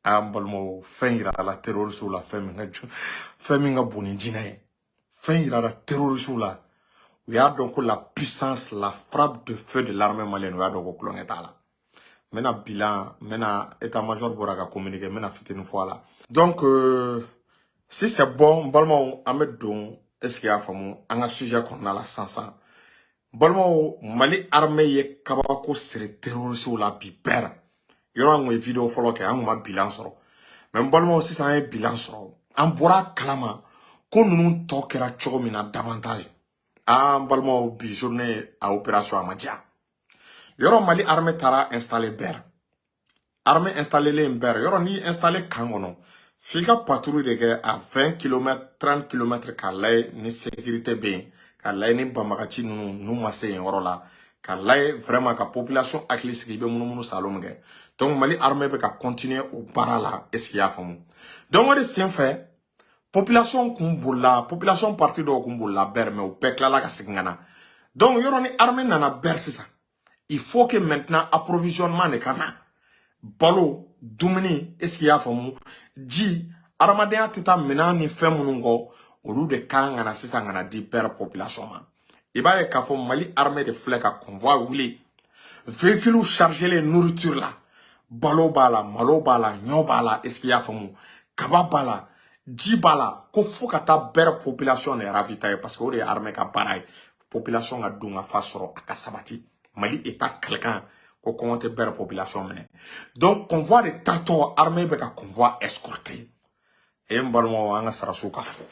An balimaw, fɛn yira la terroristew la, fɛn min ka ju, fɛn min ka bon ni jinɛ ye, fɛn yirara terroristew la. U y'a dɔn ko la puissance, la frappe de feu de l'armée malienne, u y'a dɔn ko tulonkɛ t'a la. N bɛna bilan, n bɛna état major bɔra ka communiquer, n bɛna fitinin fɔ a la. Donc si c'est bon, n balimaw, an bɛ don, est ce que y'a faamu, an ka sujet kɔnɔna la sisan sisan. N balimaw, Mali armée ye kabako siri terroristew la bi bɛɛ yɔrɔ. An kun ye vidéo fɔlɔ kɛ, an kun ma bilan sɔrɔ, mais n balimaw, sisan an ye bilan sɔrɔ. An bɔra a kalama ko ninnu tɔ kɛra cogo min na davantage. An balimaw, bi journée a opération a ma diya yɔrɔ. Mali armée taara installer Ber. Armée installé len Ber yɔrɔ, n'i installé camp kɔnɔ, f'i ka patrouille de kɛ à 20 km, 30 km, k'a lajɛ ni sécurité bɛ yen, k'a lajɛ ni banbagaci ninnu n'u ma se yen yɔrɔ la, k'a lajɛ vraiment ka population hakili sigi. I bɛ munumunu salo min kɛ. Donc Mali armée bɛ ka continuer o baara la, est ce que i y'a faamu? Donc o de senfɛ, population kun bolila, population partie dɔw kun bolila Ber, mais u bɛɛ tilala ka segin ka na. Donc yɔrɔ ni armée nana Ber sisan, il faut que maintenant approvisionnement de ka na, balo, dumuni, est ce que i y'a faamu, ji, adamadenya tɛ taa minɛn ni fɛn minnu kɔ, olu de kan ka na sisan ka na di Ber population ma. I b'a ye k'a fɔ Mali armée de filɛ ka convoi wuli, véhicule chargé len nourriture la, balo b'a la, malo b'a la, ɲɔ b'a la, est ce que i y'a faamu, kaba b'a la, ji b'a la, ko fo ka taa Ber population de ravitailler, parce que o de ye armée ka baara ye, population ka dun ka fa sɔrɔ, a ka sabati. Mali état kɛlɛkan ko kɔngɔ tɛ Ber population minɛ. Donc convoi de taatɔ, armée bɛ ka convoi escorter. E n balimaw, an ka sarasiw ka fo,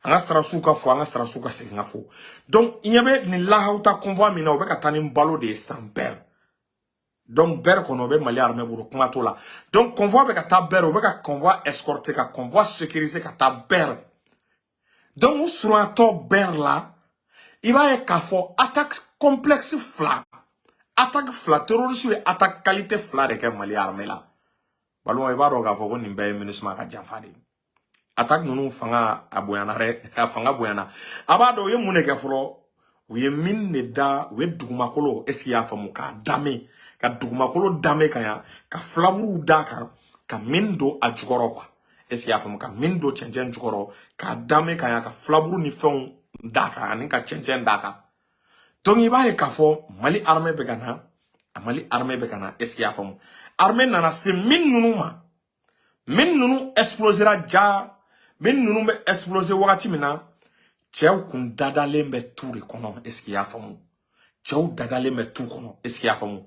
an ka sarasiw ka fo, an ka sarasiw ka segin ka fo. Donc i ɲɛ bɛ nin lahawuta convoi min na, u bɛ ka taa ni balo de ye sisan Ber. Donc Ber kɔnɔ, o bɛ Mali armée bolo, kuma t'o la. Donc convoi bɛ ka taa Ber, u bɛ ka convoi escorter, ka convoi sécuriser ka taa Ber. Donc u surunyatɔ Ber la, i b'a ye k'a fɔ attaque complexe fila, attaque fila, terroriste ye attaque qualité fila de kɛ Mali armée la. Balimaw, i b'a dɔn k'a fɔ ko nin bɛɛ ye MINUSMA ka janfa de ye. Attaque ninnu fanga a bonyana dɛ, a fanga bonyana. A b'a dɔn u ye mun de kɛ fɔlɔ? U ye mine de da, u ye dugumakolo, est ce que i y'a faamu, k'a dame, ka dugumakolo dame ka ɲa, ka filaburuw d'a kan, ka mine don a jukɔrɔ quoi, est ce que i y'a faamu, ka mine don cɛncɛn jukɔrɔ, k'a dame ka ɲa, ka filaburu ni fɛnw d'a kan ani ka cɛncɛn d'a kan. Donc i b'a ye k'a fɔ Mali armée bɛ ka na, a Mali armée bɛ ka na, est ce que i y'a faamu? Armée nana se mine ninnu ma, mine ninnu explosera. Ja mine ninnu bɛ exploser wagati min na, cɛw kun dadalen bɛ tu de kɔnɔ, est ce que i y'a faamu? Cɛw dadalen bɛ tu kɔnɔ, est ce que i y'a faamu?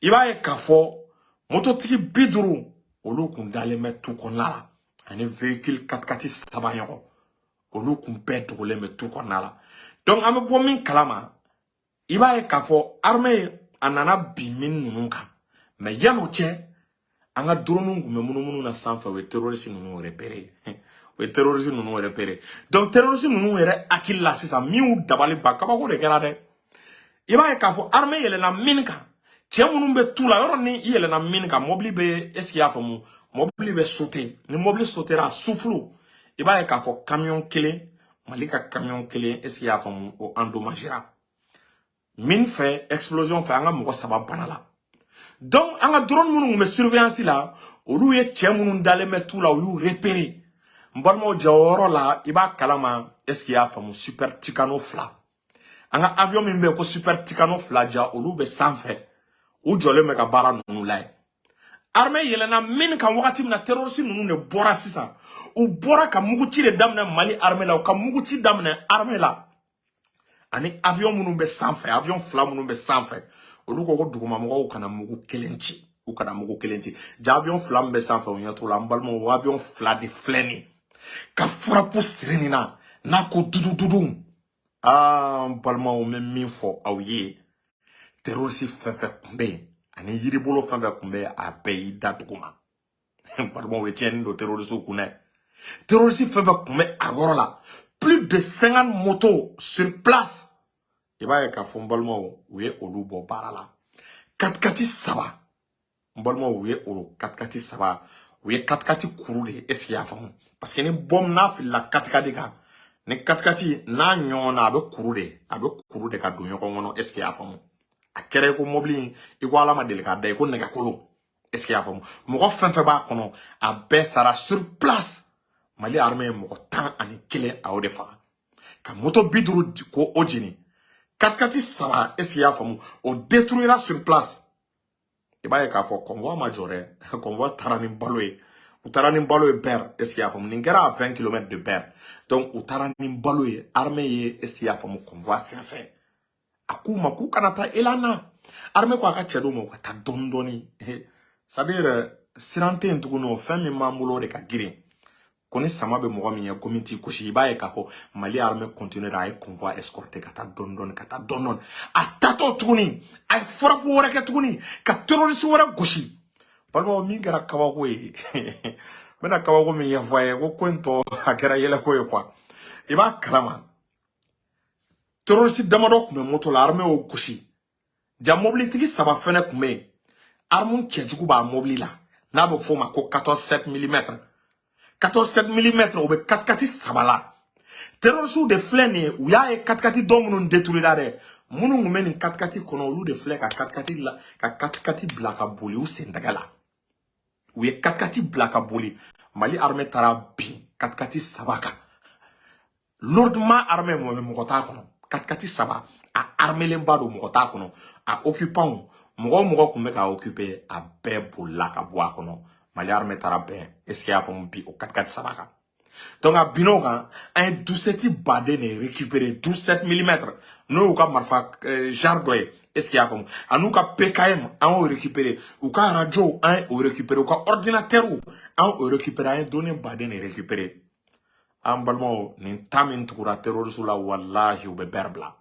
I b'a ye k'a fɔ mototigi 50, olu kun dalen bɛ tu kɔnɔna la, ani véhicule 4x4 saba ɲɔgɔn, olu kun bɛɛ dogolen bɛ tu kɔnɔna la. Donc an bɛ bɔ min kalama, i b'a ye k'a fɔ armée a nana bin mine ninnu kan. Mais yan'o cɛ, an ka drone kun bɛ munumunu na sanfɛ, u ye terroriste ninnu repéré, u ye terroriste ninnu repéré. Donc terroriste ninnu yɛrɛ hakili la sisan, min y'u dabali ban, kabako de kɛra dɛ. I b'a ye k'a fɔ armée yɛlɛnna mine kan, cɛ minnu bɛ tu la yɔrɔ, ni i yɛlɛnna mine kan, mobili bɛ, est ce que i y'a faamu, mobili bɛ sauter. Ni mobili sautera, a souffle, i b'a ye k'a fɔ camion kelen, Mali ka camion kelen, est ce que i y'a faamu, o endommagera mine fɛ, explosion fɛ, an ka mɔgɔ saba bana la. Donc an ka drone minnu tun bɛ surveillance la, olu ye cɛ minnu dalen bɛ tu la, u y'u repérer. N balimaw, ja o yɔrɔ la, i b'a kalama, est ce que i y'a faamu, Super Tucano fila, an ka avion min bɛ yen ko Super Tucano fila, ja olu bɛ sanfɛ, u jɔlen bɛ ka baara ninnu lajɛ. Armée yɛlɛnna mine kan wagati min na, terroriste ninnu de bɔra sisan, u bɔra ka muguci de daminɛ Mali armée la, u ka muguci daminɛ armée la ani avion minnu bɛ sanfɛ, avion fila minnu bɛ sanfɛ. Olu ko ko dugumamɔgɔw kana mugu kelen ci, u kana mugu kelen ci. Ja avion fila min bɛ sanfɛ, o ɲɛ t'o la. N balimaw, o avion fila de filɛ nin ka frappe siri nin na n'a ko dudu dudu. Aa, n balimaw, n bɛ min fɔ aw ye, terroriste fɛn fɛn kun bɛ yen ani yiribolo fɛn fɛn kun bɛ yen, a bɛɛ y'i da dugu ma. N balimaw, ye tiɲɛni don terroriste kun dɛ. Terroriste fɛn fɛn kun bɛ a yɔrɔ la, plus de 50 motos sur place, i b'a ye k'a fɔ n balimaw, u ye olu bɔ baara la. 4x4 saba, n balimaw, u ye o 4x4 saba, u ye 4x4 kuru de ye, est ce que i y'a faamu? Parce que ni bombe n'a filila 4x4 kan, ni 4x4 n'a ɲɔgɔnna, a bɛ kuru de, a bɛ kuru de ka don ɲɔgɔn kɔnɔ, est ce que i y'a faamu? A kɛra i ko mobili in, i ko Ala ma deli k'a da i ko nɛgɛkolo. Est ce que y'a faamu? Mɔgɔ fɛn fɛn b'a kɔnɔ, a bɛɛ sara sur place. Mali armée ye mɔgɔ 11, a y'o de faga, ka moto 50 ko o jeni, 4x4 saba. Est ce que y'a faamu? O détruira sur place. I b'a ye k'a fɔ convoi ma jɔ dɛ, convoi taara ni balo ye, u taara ni balo ye Ber. Est ce que y'a faamu? Nin kɛra à 20 km de Ber. Donc u taara ni balo ye. Armée ye, est ce que y'a faamu, convoi sɛnsɛn. A k'u ma k'u kana taa élan na. Armée ko a ka cɛ dɔw ma u ka taa dɔɔni dɔɔni, c'est à dire siran tɛ yen tuguni. O fɛn min b'an bolo, o de ka girin. Ko ni sama bɛ mɔgɔ min ye, komi t'i gosi. I b'a ye k'a fɔ Mali armée continuer, a ye convoi escorté ka taa dɔɔni dɔɔni, ka taa dɔɔni dɔɔni. A taatɔ tuguni, a ye frappe wɛrɛ kɛ tuguni ka terroriste wɛrɛ gosi. Balimaw, min kɛra kabako ye, n bɛna kabako min ɲɛfɔ a ye, ko ko in tɔ a kɛra yɛlɛko ye quoi. I b'a kalama, terroriste damadɔ tun bɛ moto la, armée y'o gosi. Ja mobilitigi saba fɛnɛ tun bɛ yen, arme cɛjugu b'a mobili la, n'a bɛ f'o ma ko 14 mm. 14 mm, o bɛ 4x4 saba la. Terroriste de filɛ nin ye, u y'a ye 4x4 dɔ minnu détruira dɛ, minnu tun bɛ nin 4x4 kɔnɔ, olu de filɛ ka 4x4 la, ka 4x4 bila ka boli u sentɛgɛ la. U ye 4x4 bila ka boli. Mali armée taara bin 4x4 saba kan, lourdement armé, mɔgɔ t'a kɔnɔ. 4x4 saba, a armélenba don, mɔgɔ t'a kɔnɔ. A occupant, mɔgɔ o mɔgɔ tun bɛ k'a occuper, a bɛɛ bolila ka bɔ a kɔnɔ. Mali armée taara bɛn, est ce que y'a faamu, bi o 4x4 saba kan. Donc a binn'o kan, an ye 17 baden de récupéré, 17 mm, n'o y'u ka marifa genre dɔ ye. Est ce que y'a faamu? A n'u ka PKM, an y'o récupéré. U ka radio, an ye o récupéré. U ka ordinateur, an y'o récupéré. An ye données baden de récupéré. An balimaw, nin ta min tugura terroriste la, walahi, u bɛ bɛrɛ bila,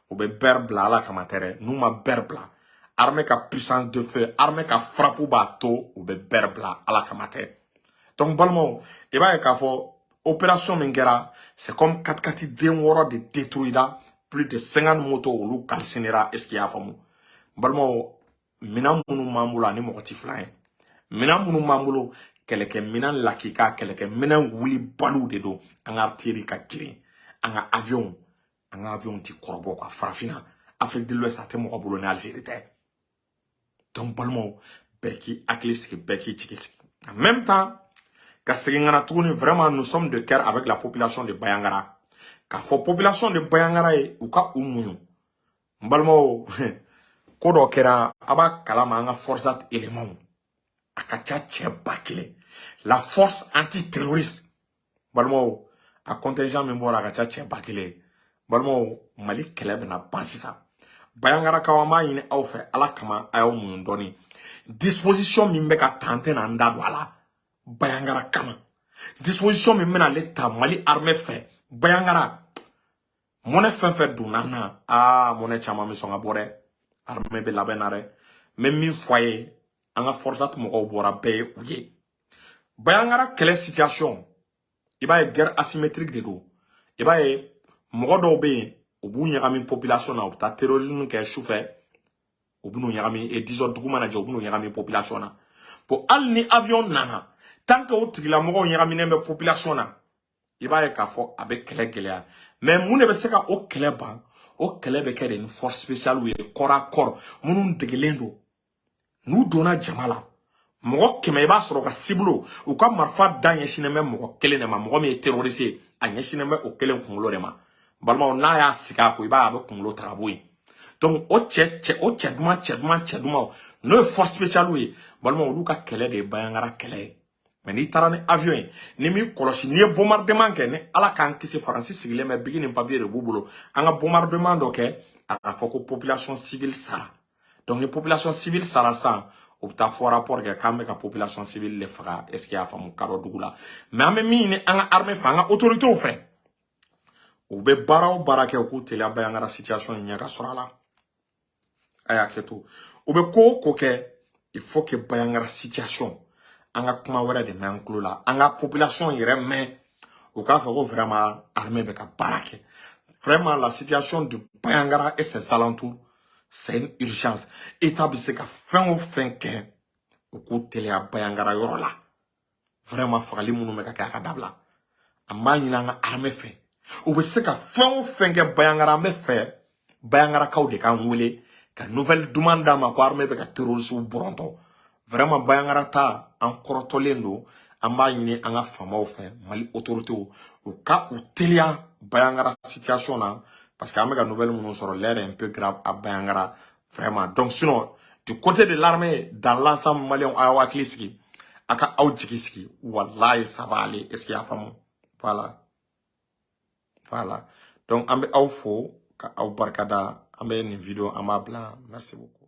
u bɛ bɛrɛ bila. Ala kama tɛ dɛ, n'u ma bɛrɛ bila, armée ka puissance de feu, armée ka frappe b'a to u bɛ bɛrɛ bila. Ala kama tɛ. Donc balimaw, i b'a ye k'a fɔ opération min kɛra, c'est comme 4x4 den wɔɔrɔ de détruira, plus de 50 motos, olu calcinera. Est ce que i y'a faamu? Balimaw, minɛn minnu b'an bolo, ani mɔgɔ ti filan ye, minɛn minnu b'an bolo, kɛlɛkɛminɛn lakika, kɛlɛkɛminɛn wulibaliw de don. An ka artillerie ka girin, an ka avion ti kɔrɔbɔ ka farafinna, Afrique de l'Ouest, a tɛ mɔgɔ bolo ni Algérie tɛ. Donc balimaw, bɛɛ k'i hakili sigi, bɛɛ k'i jigi sigi. En même temps, ka segin ka na tuguni, vraiment, nous sommes de cœur avec la population de Bayangara. K'a fɔ population de Bayangara ye, u ka u muɲu. N balimaw, ko dɔ kɛra, a b'a kalama, an ka force éléments, a ka ca cɛ 1000, la force antiterroriste. Balimaw, a contingent min bɔra, a ka ca cɛ 1000. Balimaw, Mali kɛlɛ bɛna ban sisan. Bayangarakaw, an b'a ɲini aw fɛ, Ala kama, a y'aw muɲu dɔɔni. Disposition min bɛ ka ta, an tɛna an da don a la Bayangara kama. Disposition min bɛna ale ta Mali armée fɛ Bayangara, mɔnɛ fɛn fɛn donna an na, aa, mɔnɛ caman bɛ sɔn ka bɔ dɛ. Armée bɛ labɛn na dɛ. N bɛ min fɔ a ye, an ka force mɔgɔw bɔra, bɛɛ ye u ye. Bayangara kɛlɛ situation, i b'a ye, guerre asymétrique de don. I b'a ye, mɔgɔ dɔw bɛ yen, u b'u ɲagami population na, u bɛ taa terrorisme kɛ sufɛ, u bɛn'u ɲagami, et disons dugu mana jɛ, u bɛn'u ɲagami population na. Bon, hali ni avion nana, tant que o tigilamɔgɔw ɲagaminen bɛ population na, i b'a ye k'a fɔ a bɛ kɛlɛ gɛlɛya. Mais mun de bɛ se ka o kɛlɛ ban? O kɛlɛ bɛ kɛ de ni force spéciale ye, corps à corps, minnu degelen don. N'u donna jama la, mɔgɔ 100, i b'a sɔrɔ ka cible, u ka marifa da ɲɛsinnen bɛ mɔgɔ kelen de ma, mɔgɔ min ye terroriste ye, a ɲɛsinnen bɛ o kelen kunkolo de ma. Balimaw, n'a y'a sigi a ko, i b'a ye, a bɛ kunkolo ta ka bɔ yen. Donc o cɛ cɛ, o cɛ duman, cɛ duman, cɛ dumanw, n'o ye force spéciale ye, balimaw, olu ka kɛlɛ de ye Bayangara kɛlɛ ye. Mais n'i taara ni avion ye, ni m'i kɔlɔsi, n'i ye bombardement kɛ, ni Ala k'an kisi, Faransi sigilen bɛ, bic ni papier de b'u bolo, an ka bombardement dɔ kɛ, a ka fɔ ko population civile sara. Donc ni population civile sara sisan, u bɛ taa fɔ rapport kɛ k'an bɛ ka population civile de faga. Est ce que i y'a faamu? Kadɔ dugu la. Mais an bɛ min ɲini an ka armée fɛ, an ka autorités fɛ, u bɛ baara o baara kɛ, u k'u teliya Bayangara situation in ɲɛ ka sɔrɔ a la. A y'a kɛ to, u bɛ ko o ko kɛ, il faut que Bayangara situation, an ka kuma wɛrɛ de mɛn an tulo la, an ka population yɛrɛ mɛn u k'a fɔ ko vraiment, armée bɛ ka baara kɛ. Vraiment, la situation de Bayangara et ses alentours, c'est une urgence. État bɛ se ka fɛn o fɛn kɛ, u k'u teliya Bayangara yɔrɔ la. Vraiment, fagali minnu bɛ ka kɛ, a ka dabila. An b'a ɲini an ka armée fɛ, u bɛ se ka fɛn o fɛn kɛ Bayangara, an bɛ fɛ Bayangarakaw de k'an wele ka nouvelle duman d'a ma ko armée bɛ ka terroriste bɔrɔntɔ. Vraiment, Bandiagara ta, an kɔrɔtɔlen don. An b'a ɲini an ka faamaw fɛ, Mali autorités, u ka u teliya Bandiagara situation na, parce que an bɛ ka nouvelle minnu sɔrɔ, l'heure est un peu grave à Bandiagara, vraiment. Donc sinon, du côté de l'armée dans l'ensemble, malien, a y'aw hakili sigi, a ka aw jigi sigi, wallahi, ça va aller. Est ce que y'a faamu? Voilà. Donc an bɛ aw fo ka aw barikada. An bɛ nin vidéo, an b'a bila. Merci beaucoup.